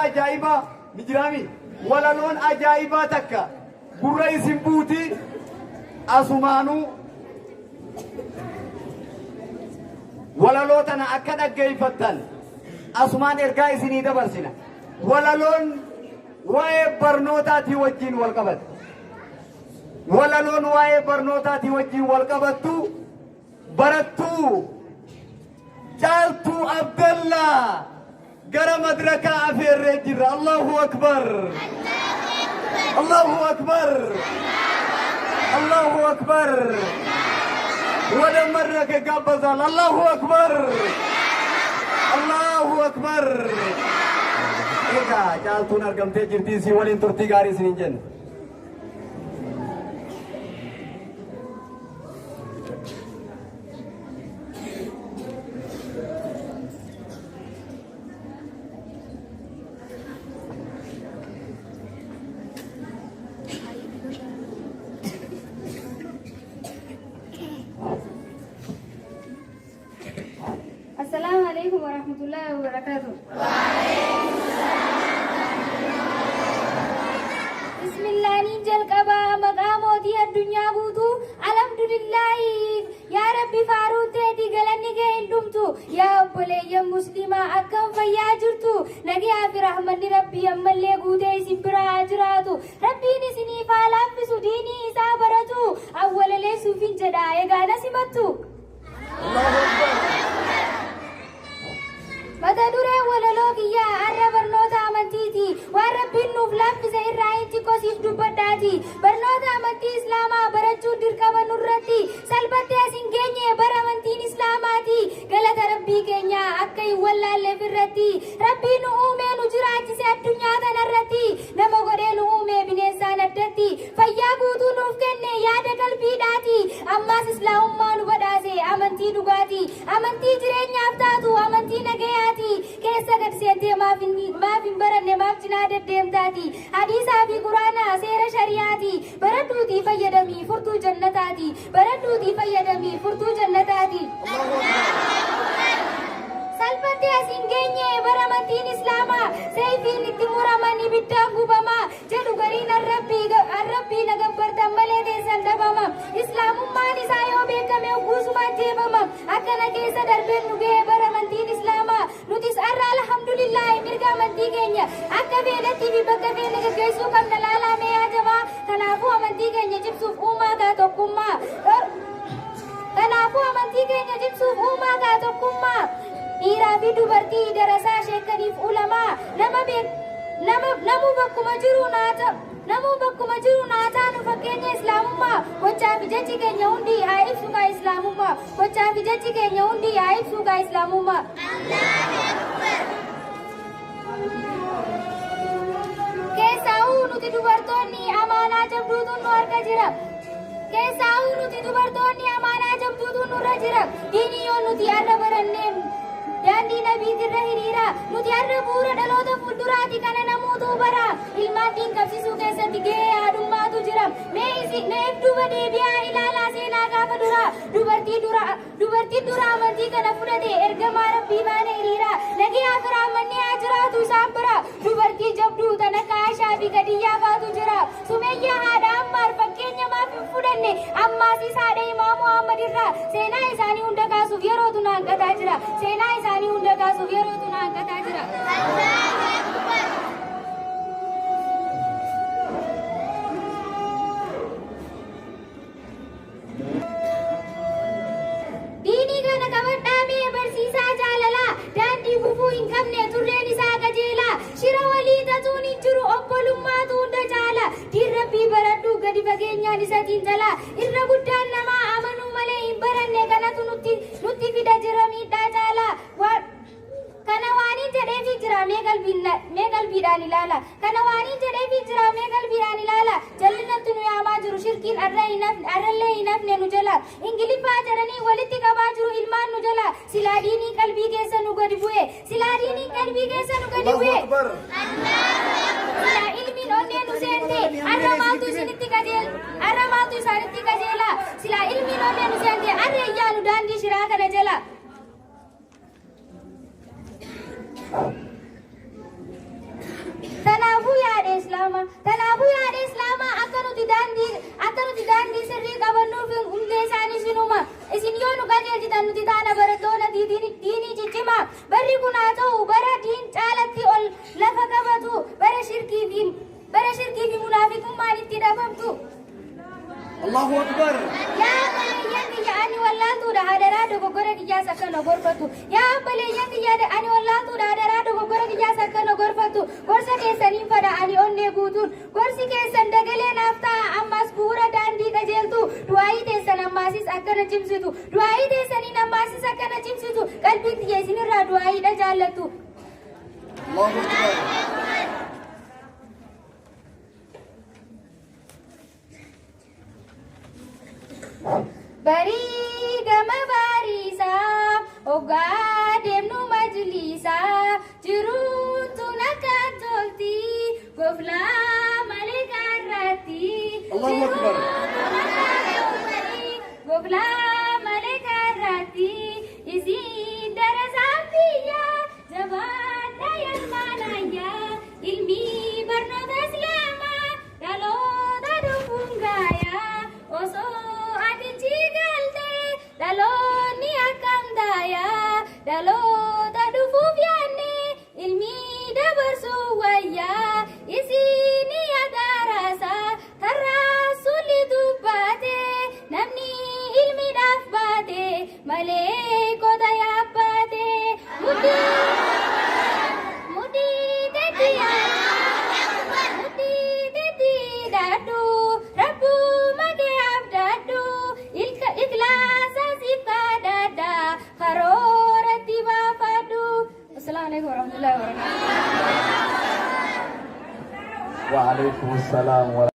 Ajaa'ibaa ni jiraami. Walaloon ajaa'ibaa takka gurra isin buuti asumaanuu walaloo tana akka dhaggeeffattan asumaan ergaa isinii dabarsina. Walaloon waa'ee barnootaatii wajjin wal qabata. Walaloon waa'ee barnootaatii wajjin wal qabattu barattuu Caaltuu Abdallaa gara madrakaa afeerree jirra. Allahu Akbar! Allahu Akbar! Allahu Akbar! ወደ መድረክ ይጋበዛል። አላሁ አክበር! Allahu Akbar! Egaa Caaltuun argamtee jirti isii waliin turtii gaarii isiniin jenna. Assalaamu alaikum warahmatullahi wabarakatuh. Bismillaaniin jalqabaa maqaa mootii addunyaa guutuu alhamdulillaahi yaa rabbi faaruun teetii galanni kee hin dhumtu yaa obboleeyyan musliimaa akkam fayyaa jirtu nagayaa fi rahmanni rabbii ammallee guutee isin biraa haa jiraatu rabbiin isiniif haa laaffisu diinii isaa baratu awwalaleessuufin jedha egaa na simattu. Mata dureen walaloo kiyyaa har'a barnoota amantiiti. Waan Rabbiin nuuf laaffise irraa hin xiqqoo siif dubbadhaati. Barnoota amantii Islaamaa barachuun dirqama nurratti. Salphattee as hin geenye bara amantiin Islaamaati. Galata Rabbii keenyaa akka hin wallaalleef irratti. Rabbiin nu uumee nu jiraachise addunyaa tanarratti. Nama godhee nu uumee bineensaan addatti. Fayyaa guutuu nuuf kenne yaada qalbiidhaati. Ammaas Islaamummaa nu badhaase amantii dhugaati. Amantii jireenyaaf taatu amantii nagayaati. Keessa gad seentee maaf hin maaf hin baranne maaf cinaa deddeemtaati. Hadiisaa fi Quraana seera shari'aati. Baradhuutii fayyadamii furtuu jannataati. Baradhuutii fayyadamii furtuu jannataati. Salphatti as hin geenye bara amantiin Islaamaa seeyfiin itti muraman ibiddaan gubama jedhu gariin arrabbii na gabbartan malee teessan dhabama. Islaamummaan isaa yoo beekame hogguusuma ajjeefama. Akkana keessa darbeen nu ga'e bara amantiin Islaamaa. Nutis har'a alhamdulillaahi mirga amantii keenya akka feenettii fi bakka feene gaggeessuu qabna laalaa mee yaa jamaa. Kanaafuu amantii keenya cimsuuf uumaa kaa tokkummaa. Kanaafuu amantii keenya cimsuuf uumaa kaa tokkummaa. Dhiiraa fi dubartii darasaa sheekaniif ulamaa nama beek nama namuu bakkuma jiru naa ta'u. Namuu bakkuma jiru naa taanu fakkeenya Islaamummaa. Gochaa fi jechi keenya hundi haa ibsu kaa Islaamummaa. Gochaa fi jechi keenya hundi haa ibsu kaa Islaamummaa. Keessaahuu nuti dubartoonni amaanaa jabduutu nu harka jira. Keessaahuu nuti dubartoonni amaanaa jabduutu nurra jira. Diinii yoo nuti har'a barannee daandii nabiitirra hiriira. Nuti har'a bu'uura dhaloota fuulduraati kana namuutu bara. Ilmaan diin qabsiisuu keessatti gahee haadhummaatu jira. Mee isi mee duuba deebi'aa ilaalaa seenaa gaafa dura dubartii dura dubartiin dura amantii kana fudhate ergamaa rabbii baana hiriira. Nagayaa fi rahmanni haa jiraatu isaan bira. Dubartii jabduu tan akka Aishaa fi Kadiyyaa faatu jira. Sumeeyyaa haadha Ammaar fakkeenya maaf hin fudhanne ammaasiis haadha Imaam Muhammad irraa seenaa isaanii hunda kaasuuf yerootu na hanqataa jira. Seenaa isaanii hunda kaasuuf yerootu na hanqataa jira. Diinii kana qabadhaa mee barsiisaa jaalalaa daandii gufuu hin qabne turreen isaa qajeelaa shira walii tatuun hin jiru obbolummaatu hunda caala diin rabbii baradhu gadi fageenyaan isa xiinxalaa irra guddaan namaa amanuu malee hin baranne kanatu nutti nutti fida jira miidhaa caalaa waan Kana waaniin jedheefii jira mee qalbiin mee qalbiidhaan ilaala. Kana waaniin jedheefii jira mee qalbiidhaan ilaala. Jallinatti nu yaamaa jiru shirkiin arra hin hafne arrallee hin hafne nu jala. Ingiliffaa jedhanii walitti qabaa jiru ilmaan nu jala. Silaa diinii qalbii keessa nu gadi bu'e. Silaa diiniin qalbii keessa nu gadi Allahu bu'e. Akbar. Silaa ilmiin onnee nu seente. Arra maaltu isinitti qajeel arra maaltu isaanitti qajeela. Silaa ilmiin onnee nu seente arra iyyaanu daandii shiraa kana jala. Islaamaa. Kanaafuu yaada Islaamaa akka nuti daandii sirrii qabannuuf hundee isaanii sinuma. Isin yoo nu qajeelchitan nuti taana barattoota diinii ciccimaa. Barri kun haa ta'u bara diin caalatti ol lafa qabatu, bara shirkii fi munaafiqummaan itti dhabamtu. Allahu Akbar. Yaa obboleeyyan kiyya, ani wallaaltuudha, hadaraa dogoggora kiyyaas akka na gorfatu. Yaa obboleeyyan kiyya, ani wallaaltuudha, hadaraa dogoggora kiyyaas akka na gorfatu. Gorsa keessaniin fadha ani onnee guutuun. Gorsi keessan dagalee naaf ta'a ammas bu'uura daandii qajeeltu. Du'aayii teessan ammaasis akka na cimsitu. Du'aayii teessaniin ammaasis akka na cimsitu. Qalbiin tiyya isinirraa du'aayiidha jaallattu. Allahu Akbar. Barii gama bariisaa hoggaa deemnu majliisaa, jiruun tun akka tolti goflaa malee karratti. Allahu Akbar. Jiruun tun akka tolti goflaa malee karratti. Isin darasaan biyya jabaadha yalmaanayyaa, ilmi barnoota Islaamaa dhaloota dhufuun gaayaa. Osoo ati galte dhaloonni akkam taayaa? Dhaloota dhufuuf yaanne ilmi dabarsuu wayyaa. Isin yaadaarasa tarraasulli dubbaate, namni ilmiidhaaf baate malee kota yaabbaate. Mudhii mudhii teetiyaa mudhii teetii daadhu, rabbuma kee abdaadhu, ilka ikhlaasa siif kadhadha, karooratti baafadhu. Assalaamu alaikum warahmatullahi wabarakatuh. وعليكم السلام.